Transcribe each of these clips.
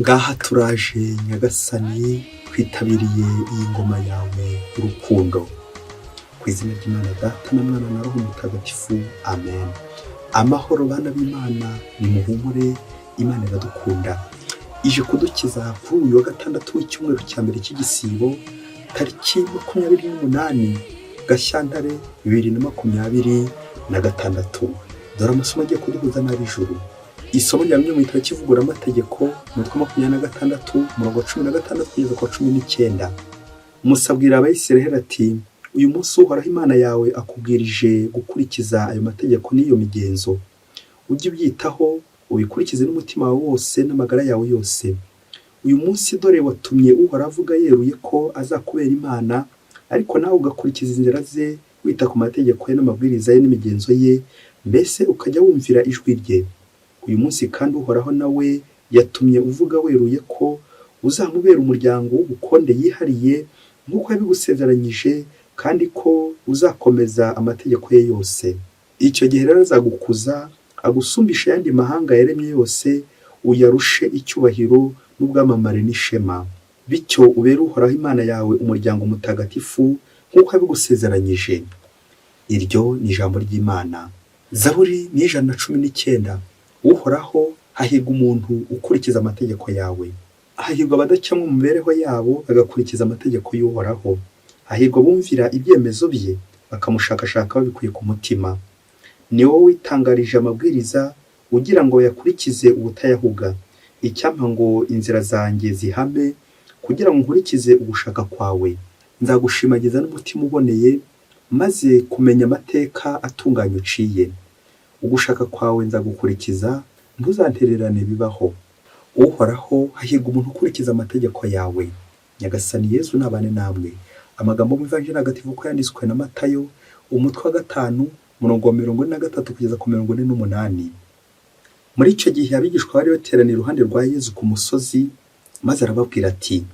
Ngaha turaje Nyagasani, twitabiriye iyi ngoma yawe y'urukundo. Ku izina ry'Imana Data na Mwana na Roho Mutagatifu, amen. Amahoro bana b'Imana, nimuhumure, Imana iradukunda. Ije kudukiza kuri uyu wa gatandatu w'icyumweru cya mbere cy'igisibo, tariki 28 Gashyantare 2026. Dore amasomo agiye kuduhuza n'ab'ijuru. Isomo rya mu gitabo cy'ivuguramategeko, umutwe 26, umurongo wa 16 kugeza ku wa 19. Musa abwira Abayisraheli ati: "Uyu munsi Uhoraho Imana yawe akubwirije gukurikiza ayo mategeko n'iyo migenzo. Ujye ubyitaho, ubikurikize n'umutima wawe wose n'amagara yawe yose. Uyu munsi dore watumye Uhoraho avuga yeruye ko azakubera Imana, ariko nawe ugakurikiza inzira ze, wita ku mategeko ye n'amabwiriza ye n'imigenzo ye, mbese ukajya wumvira ijwi rye. Uyu munsi kandi Uhoraho nawe yatumye uvuga weruye ko uzamubera umuryango w'ubukonde yihariye nk'uko yabigusezeranyije, kandi ko uzakomeza amategeko ye yose. Icyo gihe rero azagukuza, agusumbisha ayandi mahanga yaremye yose, uyarushe icyubahiro n'ubwamamare n'ishema. Bityo ubere Uhoraho Imana yawe umuryango mutagatifu nk'uko yabigusezeranyije." Iryo ni ijambo ry'Imana. Zaburi ni 119. Uhoraho, hahirwa umuntu ukurikiza amategeko yawe. Hahirwa abadakemwa mu mibereho yabo, bagakurikiza amategeko y'Uhoraho. Hahirwa abumvira ibyemezo bye, bakamushakashaka babikuye ku mutima. Ni wowe witangarije amabwiriza, ugira ngo yakurikize ubutayahuga. Icyampa ngo inzira zanjye zihame, kugira ngo nkurikize ugushaka kwawe. Nzagushimagiza n'umutima uboneye, maze kumenya amateka atunganye uciye. Ugushaka kwawe nzagukurikiza, ntuzantererane bibaho. Uhoraho, hahirwa umuntu ukurikiza amategeko yawe. Nyagasani Yezu nabane namwe. Amagambo mu Ivanjiri ntagatifu uko yanditswe na Matayo, umutwe wa 5, umurongo wa 43 kugeza ku 48. Muri icyo gihe abigishwa bari bateraniye iruhande rwa Yezu ku musozi, maze arababwira ati: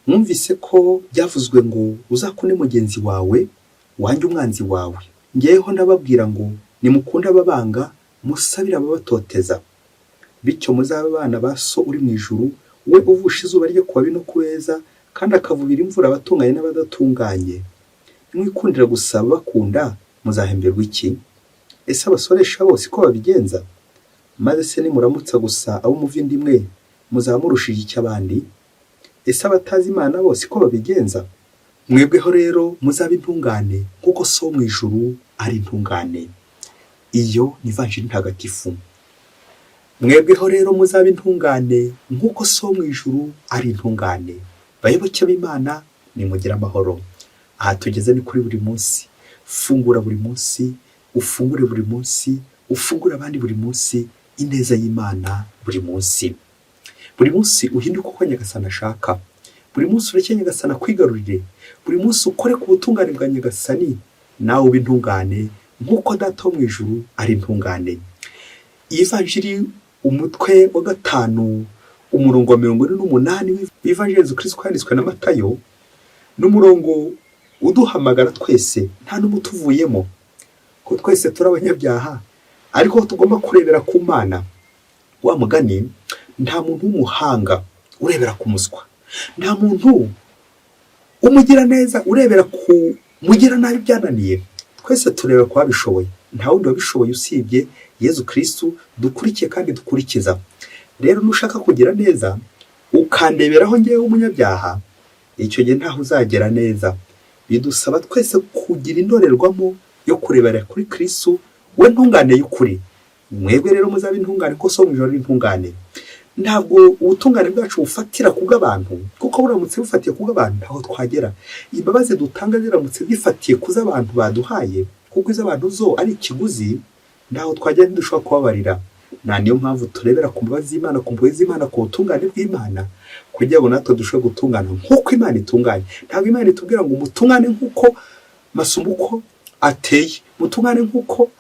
"Mwumvise ko byavuzwe ngo uzakunde mugenzi wawe, wange umwanzi wawe. Ngeweho ndababwira ngo nimukunde ababanga, musabire ababatoteza. Bityo muzabe abana ba So uri mu ijuru, we uvusha izuba rye ku babi no ku beza, kandi akavubira imvura abatunganye n'abadatunganye. Nimwikundira gusa ababakunda, muzahemberwa iki? Ese abasoresha bose ko babigenza? Maze se nimuramutsa gusa abo muva inda imwe, muzaba murushije iki abandi? Ese abatazi Imana bose ko babigenza? Mwebweho rero muzabe intungane nk'uko So wo mu ijuru ari intungane." Iyo ni Ivanjiri ntagatifu. Mwebweho rero muzabe intungane nk'uko So wo mu ijuru ari intungane. Bayoboke b'Imana, nimugire amahoro. Aha tugeze ni kuri buri munsi. Fungura buri munsi, ufungure buri munsi, ufungure abandi buri munsi, ineza y'Imana buri munsi. Buri munsi uhinduke uko Nyagasani ashaka. Buri munsi ureke Nyagasani akwigarurire. Buri munsi ukore ku butungane bwa Nyagasani, nawe ube intungane nk'uko Data wo mu ijuru ari intungane. Iyi Vanjiri, umutwe wa 5, umurongo wa 48 w'Ivanjiri Yezu Kristo yanditswe na Matayo, ni umurongo uduhamagara twese, nta n'umwe utuvuyemo, ko twese turi abanyabyaha, ariko tugomba kurebera ku Mana. Wa mugani, nta muntu w'umuhanga urebera ku muswa, nta muntu w'umugiraneza urebera ku mugiranabi byananiye. Twese tureba ku babishoboye. Nta wundi wabishoboye usibye Yezu Kristu dukurikiye kandi dukurikiza. Rero nushaka kugira neza ukandeberaho ngewe w'umunyabyaha, icyo gihe ntaho uzagera neza. Bidusaba twese kugira indorerwamo yo kurebera kuri Kristu, we ntungane y'ukuri. "Mwebwe rero muzabe intungane ko So mu ijuru ari intungane." Ntabwo ubutungane bwacu bufatira ku bw'abantu, kuko buramutse bufatiye ku bw'abantu ntaho twagera. Imbabazi dutanga ziramutse zifatiye ku z'abantu baduhaye, kuko iz'abantu zo ari ikiguzi, ntaho twagera, ntidushobora kubabarira. Nta niyo mpamvu turebera ku mbabazi z'Imana, ku mpuhwe z'Imana, ku butungane bw'Imana, kugira ngo natwe dushobore gutungana nk'uko Imana itunganye. Ntabwo Imana itubwira ngo mutungane nk'uko Masumbuko ateye, mutungane nk'uko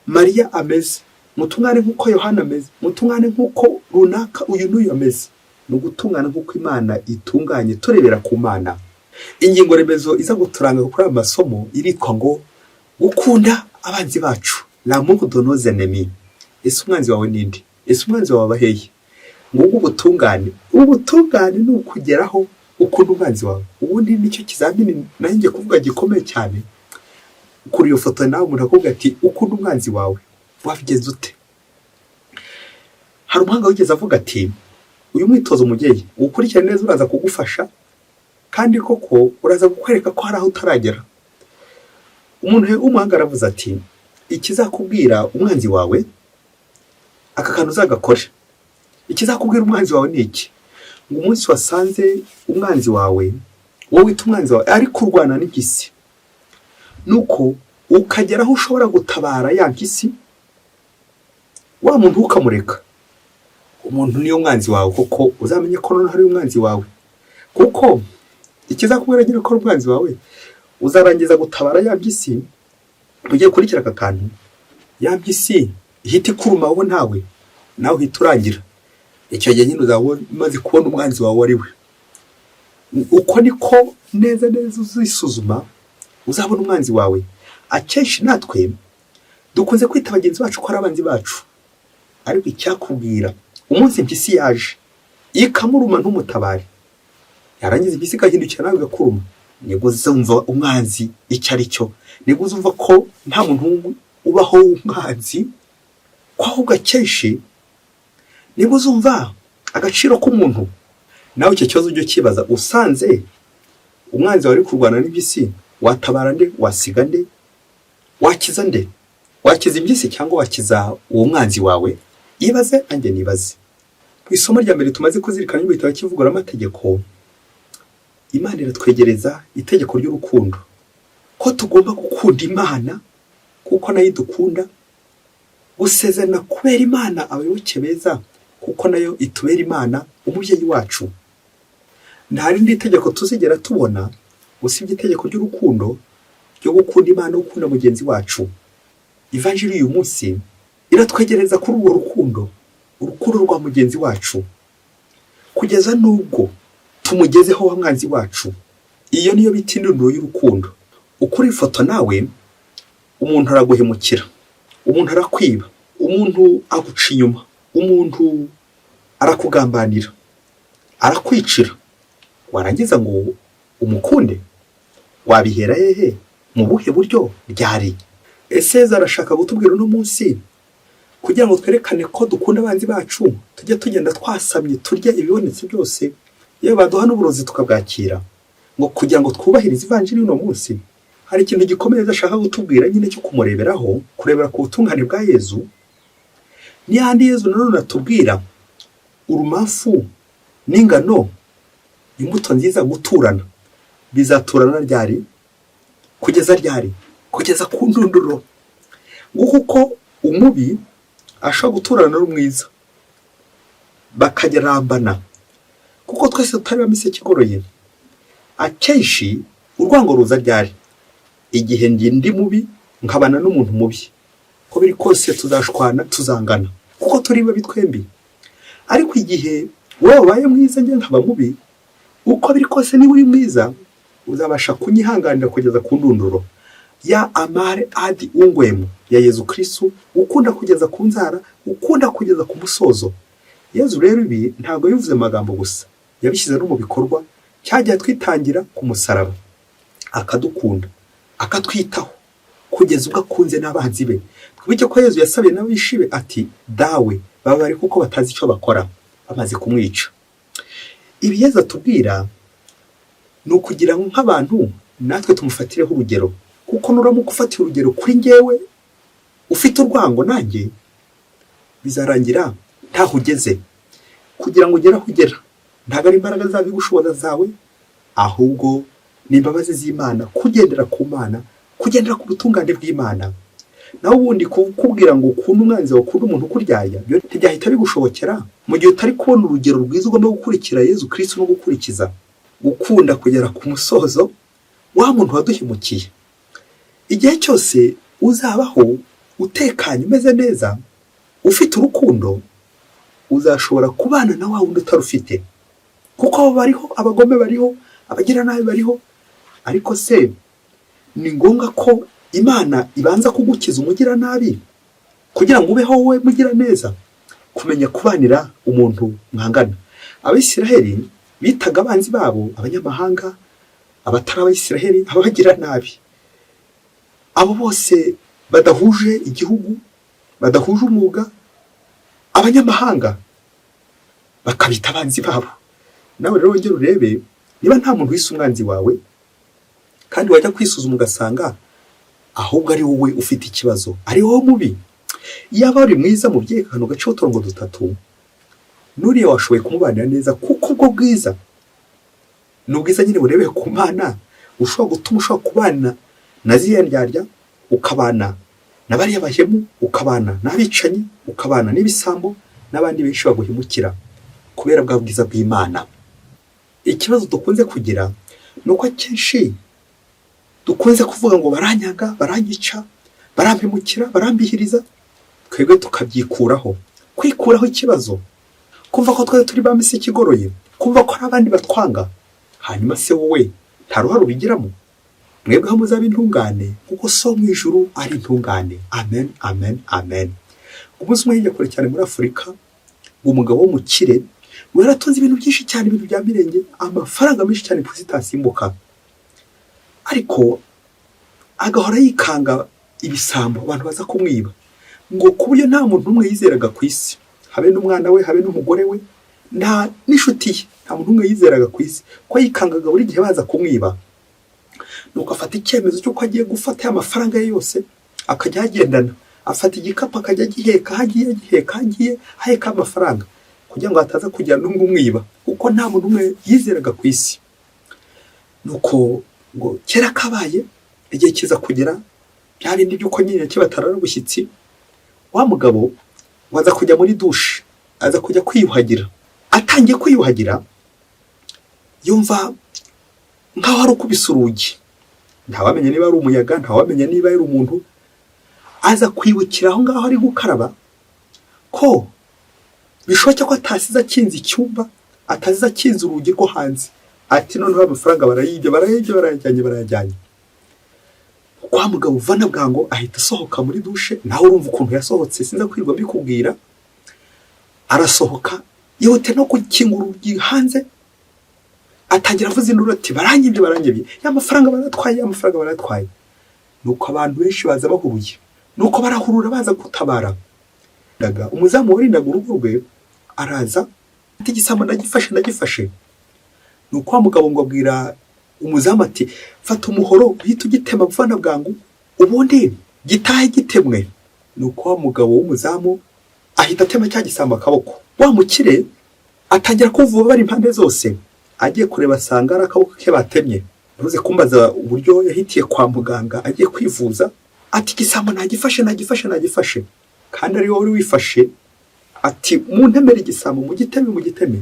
Mariya ameze, mutungane nk'uko Yohana ameze, mutungane nk'uko runaka uyu n'uyu ameze. Ni ugutungana nk'uko Imana itunganye, turebera ku Mana. Ingingo remezo iza guturanga kuri aya masomo iritwa ngo gukunda abanzi bacu, l'amour de nos ennemis. Ese umwanzi wawe ninde? Ese umwanzi wawe aba hehe? Ngubwo ubutungane. Ubutungane ni ukugeraho ukunda umwanzi wawe. Ubundi nicyo kizamini nanjye kuvuga gikomeye cyane. Kuri iyo foto nawe umuntu akubwira ati ukunda umwanzi wawe, wabigenza ute? Hari umuhanga wigeze avuga ati uyu mwitozo mubyeyi uwukurikirane neza, uraza kugufasha kandi koko uraza kukwereka ko hari aho utaragera. Umuntu w'umuhanga aravuze ati ikizakubwira umwanzi wawe, aka kantu uzagakore. Ikizakubwira umwanzi wawe ni iki? Ngo umunsi wasanze umwanzi wawe, wowe wita umwanzi wawe, ari kurwana n'impyisi, nuko ukagera aho ushobora gutabara ya mpyisi, wa muntu ukamureka, umuntu niyo mwanzi wawe koko. Uzamenye ko noneho ari umwanzi wawe, kuko ikizakubwira nyine ko ari umwanzi wawe, uzarangiza gutabara ya mpyisi, ugiye kurikira aka kantu, ya mpyisi ihita ikuruma wowe, ntawe nawe uhita urangira. Icyo gihe nyine uzaba umaze kubona umwanzi wawe ari we. Uko niko neza neza uzisuzuma, uzabona umwanzi wawe. Akenshi natwe dukunze kwita bagenzi bacu ko ari abanzi bacu, ariko icyakubwira umunsi impyisi yaje ikamuruma ntumutabare, yarangiza impyisi igahindukira nawe igakuruma, nibwo uzumva umwanzi icyo ari cyo, nibwo uzumva ko nta muntu ubaho w'umwanzi, ko ahubwo akenshi nibwo uzumva agaciro k'umuntu. Nawe icyo kibazo ujye ukibaza: usanze umwanzi wawe ari kurwana n'impyisi, watabara nde? Wasiga nde? Wakiza nde? Wakiza impyisi cyangwa wakiza uwo mwanzi wawe? Ibaze nanjye nibaze. Mu isomo rya mbere tumaze kuzirikana mu gitabo cy'ivuguramategeko, Imana iratwegereza itegeko ry'urukundo, ko tugomba gukunda Imana kuko nayo idukunda, gusezerana kubera Imana abayoboke beza kuko nayo itubera Imana umubyeyi wacu. Nta rindi tegeko tuzigera tubona usibye itegeko ry'urukundo, ryo gukunda Imana no gukunda mugenzi wacu. Ivanjiri y'uyu munsi iratwegereza kuri urwo rukundo, urukundo rwa mugenzi wacu, kugeza n'ubwo tumugezeho wa mwanzi wacu. Iyo niyo bita indunduro y'urukundo. Ukuri ifoto nawe, umuntu araguhemukira, umuntu arakwiba, umuntu aguca inyuma, umuntu arakugambanira, arakwicira, warangiza ngo umukunde? Wabihera hehe? Mu buhe buryo? Ryari? Ese arashaka kutubwira uno munsi kugira ngo twerekane ko dukunda abanzi bacu, tujye tugenda twasamye turye ibibonetse byose, yewe baduha n'uburozi tukabwakira, ngo kugira ngo twubahirize ivanjiri y'uno munsi? Hari ikintu gikomeye ashaka kutubwira nyine cyo kumureberaho, kurebera ku butungane bwa Yezu. N'ihandi Yezu nanone atubwira urumamfu n'ingano, imbuto nziza, guturana. Bizaturana ryari? Kugeza ryari? Kugeza ku ndunduro. Nguko uko umubi ashobora guturana n'umwiza bakagerambana, kuko twese tutari miseke igoroye. Akenshi urwango ruza ryari? Igihe ndi mubi nkabana n'umuntu mubi, uko biri kose tuzashwana, tuzangana, kuko turi babi twembi. Ariko igihe wowe wabaye mwiza, njye nkaba mubi, uko biri kose niba uri mwiza uzabasha kunyihanganira kugeza ku ndunduro ya amare ad unguem ya Yezu Kristu, ukunda kugeza ku nzara, ukunda kugeza ku musozo. Yezu rero ibi ntabwo yabivuze mu magambo gusa, yabishyize no mu bikorwa. Cyagiye twitangira ku musaraba, akadukunda, akatwitaho kugeza ubwo akunze n'abanzi be. Twibuke ko Yezu yasabiye n'abishi be ati dawe, babare kuko batazi icyo bakora, bamaze kumwica. Ibi Yezu atubwira ni ukugira ngo nk'abantu natwe tumufatireho urugero, kuko nuramuka ufatiye urugero kuri njyewe ufite urwango, nanjye bizarangira ntaho ugeze. Kugira ngo ugere aho ugera ntabwo ari imbaraga zawe gushoboza zawe, ahubwo ni imbabazi z'Imana, kugendera ku Mana, kugendera ku butungane bw'Imana. Naho ubundi kukubwira ngo ukunde umwanzi wawe, ukunde umuntu ukuryaya, byo ntibyahita bigushobokera mu gihe utari kubona urugero rwiza ugomba gukurikira, Yezu Kristu, no gukurikiza gukunda kugera ku musozo wa muntu waduhemukiye. Igihe cyose uzabaho utekanye, umeze neza, ufite urukundo, uzashobora kubana na wa wundi utarufite, kuko abo bariho, abagome bariho, abagiranabi bariho. Ariko se ni ngombwa ko Imana ibanza kugukiza umugiranabi kugira ngo ubeho wowe mugiraneza? Kumenya kubanira umuntu mwangana. Abisiraheli bitaga abanzi babo abanyamahanga, abatari Abayisiraheli, ababagira nabi, abo bose badahuje igihugu, badahuje umwuga, abanyamahanga, bakabita abanzi babo. Nawe rero wongere urebe niba nta muntu wise umwanzi wawe, kandi wajya kwisuzuma ugasanga ahubwo ari wowe ufite ikibazo, ari wowe mubi. Yaba uri mwiza mu byerekano gace uturongo dutatu, n'uriya washoboye kumubanira neza, kuko ubwo bwiza ni ubwiza nyine burebeye ku Mana, ushobora gutuma ushobora kubana na ziriya ndyarya, ukabana na bariya bahemu, ukabana n'abicanyi, ukabana n'ibisambo n'abandi benshi baguhemukira, kubera bwa bwiza bw'Imana. Ikibazo dukunze kugira ni uko akenshi dukunze kuvuga ngo baranyaga, baranyica, barampemukira, barambihiriza, twebwe tukabyikuraho. Kwikuraho ikibazo, kumva ko twari turi ba miseke igoroye, kumva ko hari abandi batwanga. Hanyuma se wowe nta ruhare ubigiramo? Mwebweho muzaba intungane kuko So mu ijuru ari intungane. Amen, amen, amen. Umunsi umwe, hirya kure cyane muri Afurika, umugabo w'umukire ngo yaratunze ibintu byinshi cyane, ibintu bya mirenge, amafaranga menshi cyane, pusi itasimbuka, ariko agahora yikanga ibisambo, abantu baza kumwiba, ngo ku buryo nta muntu n'umwe yizeraga ku isi, habe n'umwana we, habe n'umugore we, nta n'inshuti ye, nta muntu n'umwe yizeraga ku isi, ko yikangaga buri gihe baza kumwiba. Nuko afata icyemezo cy'uko agiye gufata ya mafaranga ye yose akajya ayagendana. Afata igikapu akajya agiheka aho agiye, agiheka aho agiye, aheka amafaranga, kugira ngo hataza kugira n'umwe umwiba, kuko nta muntu umwe yizeraga ku isi. Nuko ngo kera kabaye, igihe kiza kugera, bya bindi by'uko nyine kibatarara ubushyitsi, wa mugabo ngo aza kujya muri dushe, aza kujya kwiyuhagira. Atangiye kwiyuhagira, yumva nk'aho ari ukubise urugi. Ntawamenya niba ari umuyaga, ntawamenya niba ari umuntu. Aza kwibukira aho ngaho ari gukaraba ko bishoboka ko atasize akinze icyumba, atasize akinze urugi rwo hanze. Ati: "Noneho amafaranga barayibye, barayibye, barayajyanye, barayajyanye." Kwa mugabo uvana bwango ahita asohoka muri dushe. Nawe urumva ukuntu yasohotse, sinza kwirirwa mbikubwira. Arasohoka yihute no gukingura urugi hanze, atangira avuza induru ati: "Baranyibye, baranyibye, ya mafaranga baratwaye, ya mafaranga baratwaye." Nuko abantu benshi baza bahuruye, nuko barahurura baza gutabara. Umuzamu warindaga urugo rwe araza ati: "Igisambo ndagifashe, ndagifashe." Nuko wa mugabo ngo abwira umuzamu ati: "Fata umuhoro uhite ugitema vuba na bwangu, ubundi gitahe gitemwe." Nuko wa mugabo w'umuzamu ahita atema cya gisambo akaboko. Wa mukire atangira kumva ububabare impande zose. Agiye kureba asanga ari akaboko ke batemye. Ntuze kumbaza uburyo yahitiye kwa muganga agiye kwivuza. Ati: "Igisambo nagifashe, nagifashe, nagifashe," kandi ari wowe wari wifashe. Ati: "Muntemere igisambo, mu giteme, mu giteme."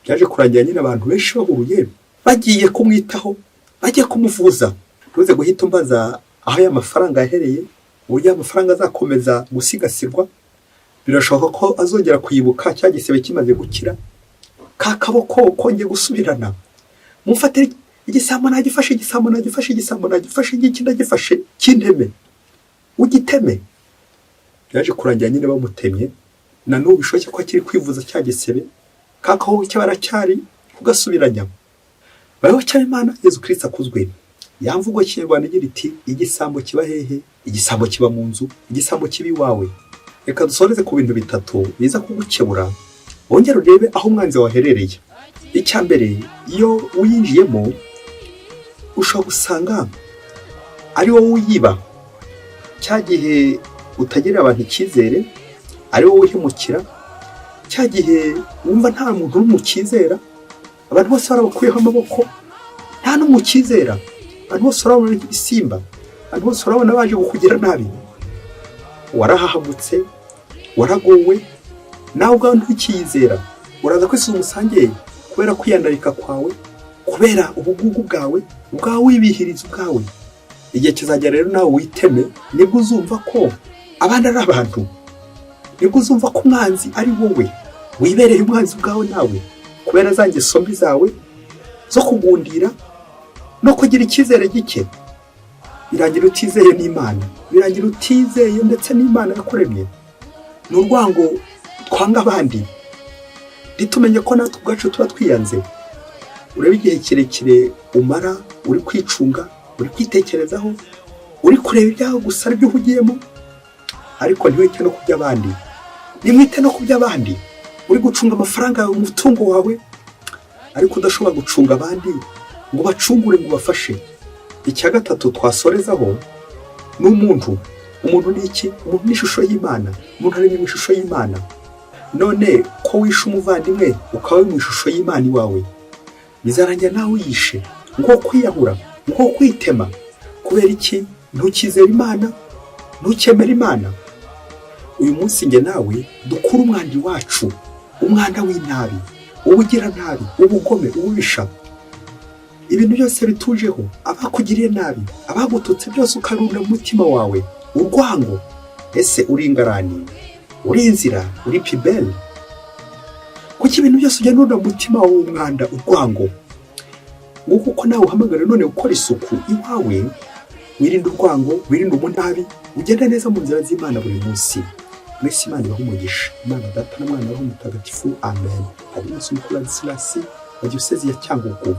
Byaje kurangira nyine abantu benshi bahuruye, bagiye kumwitaho, bagiye kumuvuza. Ntuze guhita umbaza aho aya mafaranga yahereye, uburyo aya mafaranga azakomeza gusigasirwa. Birashoboka ko azongera kwibuka cya gisebe kimaze gukira, ka kaboko kongeye gusubirana. "Mumfatire igisambo, nagifashe, igisambo nagifashe, igisambo nagifashe, igiki ndagifashe, kinteme, ugiteme." Byaje kurangira nyine bamutemye. Na n'ubu bishoboke ko akiri kwivuza cya gisebe, ka kaboko ke baracyari kugasubiranya. Bayoboke b'Imana, Yezu Kristo akuzwe. Ya mvugo Kinyarwanda igira iti: "Igisambo kiba hehe?" Igisambo kiba mu nzu, igisambo kiba iwawe. Reka dusoreze ku bintu bitatu biza kugukebura, wongere urebe aho umwanzi waherereye. Icya mbere, iyo uyinjiyemo ushobora gusanga ari wowe uyiba. Cya gihe utagirira abantu icyizere, ari wowe uhemukira, cya gihe wumva nta muntu n'umwe ukizera, abantu bose barabakuyeho amaboko, nta n'umwe ukizera, abantu bose urabona ibisimba, abantu bose urabona baje kukugira nabi, warahahamutse, waragowe, nawe ubwawe ntukiyizera. Uraza kwisuzuma usange kubera kwiyandarika kwawe, kubera ubugugu bwawe, ubwawe wibihiriza ubwawe. Igihe kizagera rero nawe witeme, nibwo uzumva ko abandi ari abantu, nibwo uzumva ko umwanzi ari wowe wibereye umwanzi ubwawe nawe, kubera za ngeso mbi zawe zo kugundira no kugira icyizere gike. Birangira utizeye n'Imana, birangira utizeye ndetse n'Imana yakuremye. Ni urwango Twanga abandi, ntitumenye ko natwe ubwacu tuba twiyanze. Urebe igihe kirekire umara uri kwicunga, uri kwitekerezaho, uri kureba ibyawe gusa aribyo uhugiyemo, ariko ntiwite no ku by'abandi. Nimwite no ku by'abandi. Uri gucunga amafaranga yawe, umutungo wawe, ariko udashobora gucunga abandi ngo ubacungure, ngo ubafashe. Icya gatatu twasorezaho ni umuntu. Umuntu ni iki? Umuntu ni ishusho y'Imana. Umuntu ari mu ishusho y'Imana. None ko wishe umuvandimwe, ukaba uri mu ishusho y'Imana iwawe, bizarangira nawe uyishe, ngo kwiyahura, ngo kwitema. Kubera iki? Ntukizere Imana, ntukemere Imana. Uyu munsi njye nawe dukure umwanda iwacu, umwanda w'inabi, ubugiranabi, ubugome, ububisha, ibintu byose bitujeho, abakugiriye nabi, abagututse, byose ukarunda mu mutima wawe urwango. Ese uri ingarani, uri inzira, uri poubelle? Kuki ibintu byose ugenda urunda mu mutima wawe umwanda, urwango? Nguko uko nawe uhamagara none gukora isuku iwawe, wirinde urwango, wirinde umunabi, ugenda neza mu nzira z'Imana buri munsi. Mwese Imana ibahe umugisha. Imana Data na Mwana, Roho Mutagatifu. Amen. Hari umunsi mukuru wa Ladislas wa Diyosezi ya Cyangugu.